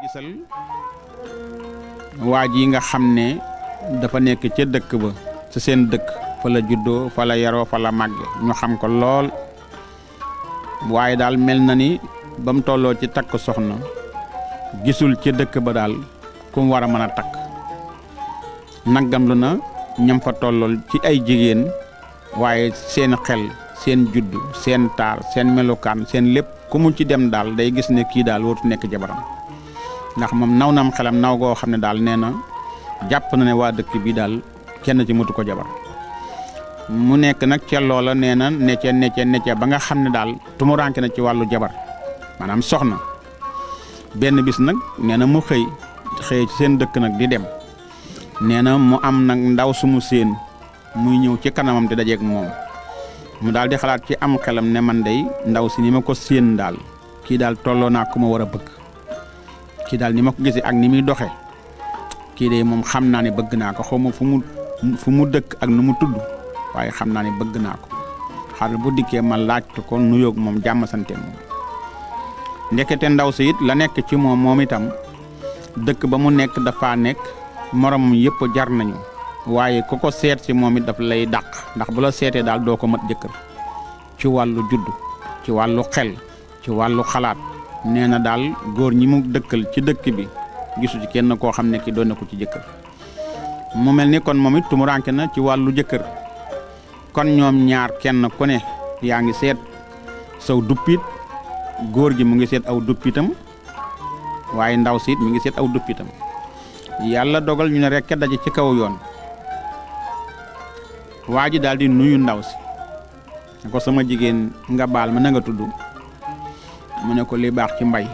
gisal waa ji nga xam ne dafa nekk ca dëkk ba ca seen dëkk fa la juddoo fa la yaroo fa la màgge ñu xam ko lool waaye daal mel na ni ba mu tolloo ci takk soxna gisul ca dëkk ba daal ku mu war a mën a takk naggam lu na ñam fa tollool ci ay jigéen waaye seen xel seen juddu seen taar seen melukaan seen lépp ku mu ci dem daal day gis ne kii daal wootu nekk jabaram ndax moom naw nam xelam naw goo xam ne daal nee na jàpp na ne waa dëkk bi daal kenn ci mutu ko jabar mu nekk nag ca loola nee na necce ba nga xam ne daal tumuranke na ci wàllu jabar maanaam soxna benn bis nag nee na mu xëy ci seen dëkk nag di dem nee na mu am nag ndaw sumu séen muy ñëw ci kanamam di dajeeg moom mu daal di xalaat ci am xelam ne man day ndaw si ni ma ko séen daal kii daal tolloo naa ku ma war a bëgg kii daal ni ma ko gisee ak ni muy doxee kii de moom xam naa ne bëgg naa ko xaw ma fu mu dëkk ak nu mu tudd waaye xam naa ne bëgg naa ko xaaral bu dikkee ma laajtu ko nuyoog moom jàmm sante moom ndekete ndaw si it la nekk ci moom itam dëkk ba mu nekk dafa nekk moromam yëpp jar nañu waaye ku ko seet si moom it daf lay dàq ndax bu la seetee daal doo ko mat jëkkër ci wàllu juddu ci wàllu xel ci wàllu xalaat nee na daal góor ñi mu dëkkal ci dëkk bi gisu ci kenn koo xam ne ki doon na ko ci jëkkër mu mel ni kon moom it tumuranke na ci wàllu jëkkër kon ñoom ñaar kenn ku ne yaa ngi seet saw duppit góor gi mu ngi seet aw duppitam waaye ndaw si it mi ngi seet aw duppitam yàlla dogal ñu ne rekk daje ci kaw yoon waa ji daal di nuyu ndaw si ne ko sama jigéen nga baal ma na nga tudd mu ne ko li baax ci mbay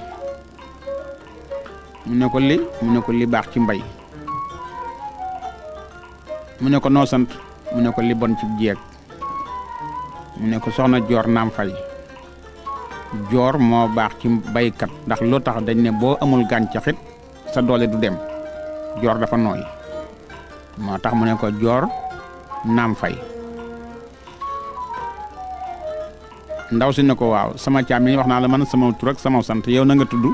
mu ne ko li baax ci mbay mu ne ko noo sant mu ne ko li bon ci jeeg mu ne ko soxna joor naam fay joor moo baax ci baykat ndax loo tax dañ ne boo amul gàncaxit sa doole du dem joor dafa nooy moo tax mu ne ko joor naam fay ndaw si ne ko waaw sama caam yi wax naa la man sama tur ak sama sant yow na nga tudd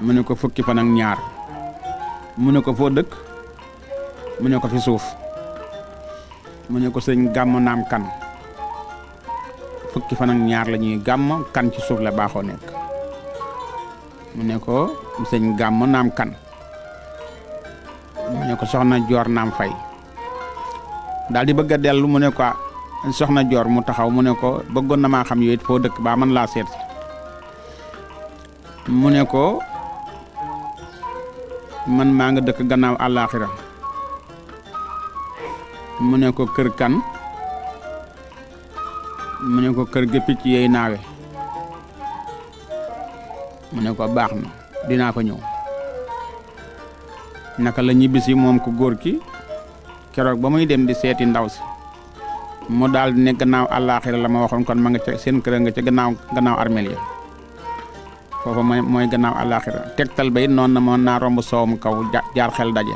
mu ne ko fukki fan ak ñaar mu ne ko foo dëkk mu ne ko fi suuf mu ne ko sëñ gàmm naam kan fukki fan ak ñaar la ñuy gàmm kan ci suuf la baaxoo nekk mu ne ko sëñ gàmm naam kan mu ne ko soxna joor naam fay daal di bëgg a dellu mu ne ko soxna joor mu taxaw mu ne ko bëggoon na maa xam yooyu foo dëkk baa man laa seet mu ne ko man maa nga dëkk gannaaw àllaaxira mu ne ko kër kan mu ne ko kër ga picc yeey naawe mu ne ko baax na dinaa fa ñëw naka la ñibbisi moom ko góor ki keroog ba muy dem di seeti ndaw si mu daal di ne gannaaw àllaaxira la ma waxoon kon ma nga ca seen kër nga ca gannaaw armeel ya foofa mooy gannaaw àllaaxira tegtal ba it noonu na ma naa romb soowum kaw jaar xel daje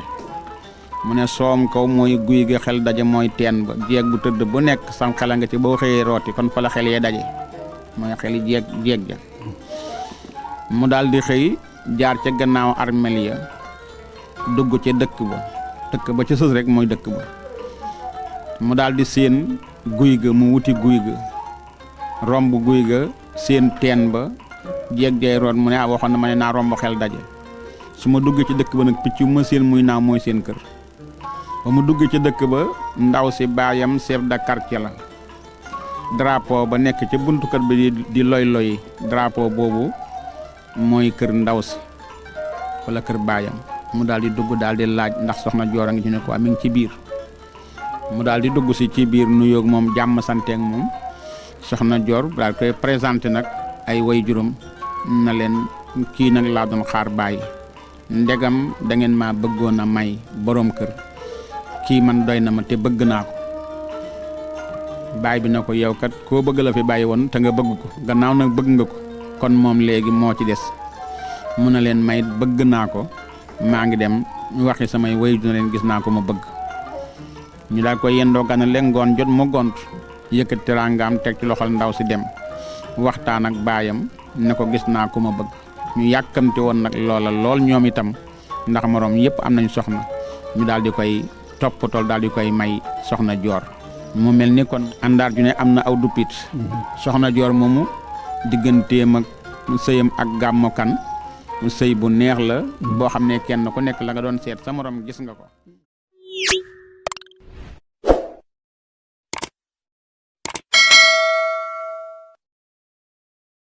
mu ne soowum kaw mooy guy ga xel daje mooy teen ba jeeg bu tëdd bu nekk sam xela nga ci boo xëyee rooti kon fa la xel yee daje mooy xeli jeeg ja mu daal di xëy jaar ca gannaaw armeel ya dugg ca dëkk ba ca sës rek mooy dëkk ba mu daal di séen guy ga mu wuti guy ga romb guy ga séen teen ba jeeg jay root mu ne waxoon na ma ne naa romb xel daje su ma duggee ci dëkk ba nag picc ma séen muy naaw mooy seen kër ba mu duggee ci dëkk ba ndaw si baayam chef de quartier la drapeau ba nekk ca buntu kër bi di loy drapeau boobu mooy kër ndaw si wala kër baayam mu daal di dugg daal di laaj ndax soxna joor a ngi ci ne ko mi ngi ci biir mu daal di dugg si ci biir nuyoog moom jàmm santeeg moom soxna joor daal koy présenté nag ay way juróom na leen kii nag laa doon xaar bàyyi ndegam da ngeen ma bëggoon a may boroom kër kii man doy na ma te bëgg naa ko baay bi na ko yow kat koo bëgg la fi bàyyi woon te nga bëgg ko gannaaw nag bëgg nga ko kon moom léegi moo ci des mu na leen may bëgg naa ko maa ngi dem waxi samay way dina leen gis naa ko ma bëgg ñu daal koy yendoo gana leen ngoon jot mu gont yëkkati teraangaam teg ci loxol ndaw si dem waxtaan ak baayam ne ko gis naa ko ma bëgg ñu yàkkamte woon nag loola lool ñoom itam ndax moroom yëpp am nañ soxna ñu daal di koy toppatool daal di koy may soxna Joor mu mel ni kon àndaar ju ne am na aw duppit soxna Joor moomu digganteem ak sëyam ak Gàmmu Kan sëy bu neex la boo xam ne kenn ku nekk la nga doon seet sa moroom gis nga ko